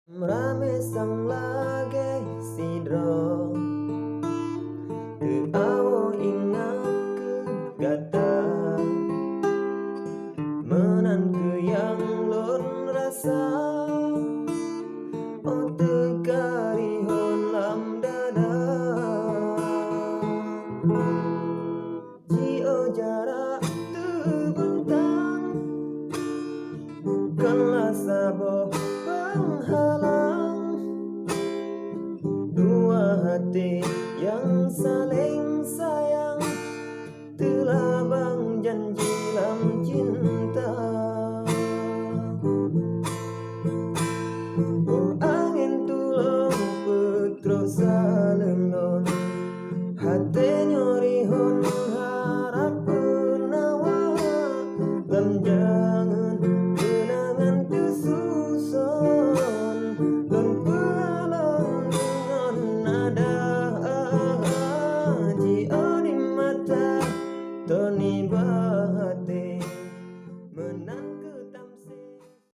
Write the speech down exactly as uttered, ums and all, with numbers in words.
Ramé sang lagée sidroe, teuawoe ingat keu gata. Meunan keuh nyang lôn rasa, oh teuka rihon lam dada. Jiôh jarak teubentang, bukanlah saboh penghalang. Dua hati nyang saléng sayang, teulabang janji lam cinta. Oh angén tulông peutrok saleuem lôn, até nyoe rihon harab peunawa. Lam jangeun keunangan teususon, lôn peualon deungon nada jiôh di mata. Toni